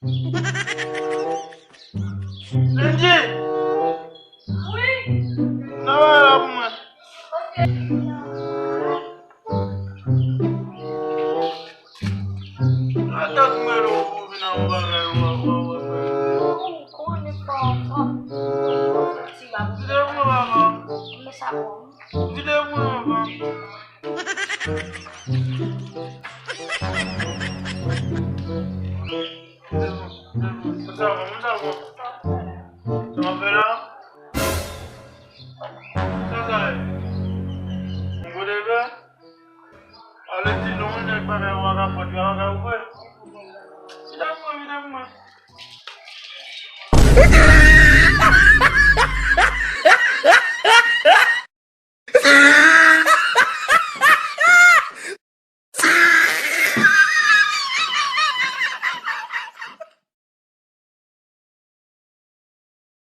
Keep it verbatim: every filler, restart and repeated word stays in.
Lindy! Wi! Nan bagay la pou mwen. Ok. Atann mwen, non, pou vin nan yon bagay, w ap, w ap, w ap. Ou konnen pa anfòm. Ti bab. Vide pou mwen, papa. Men sa bon. Vide pou mwen, papa. Sa bon, sa bon. Sa w ap fè la? Sa sa ye? Yon kote fè? Ale di non, nèg pa gen yon vagabon, yon vagabon. Vide pou mwen, vide pou mwen.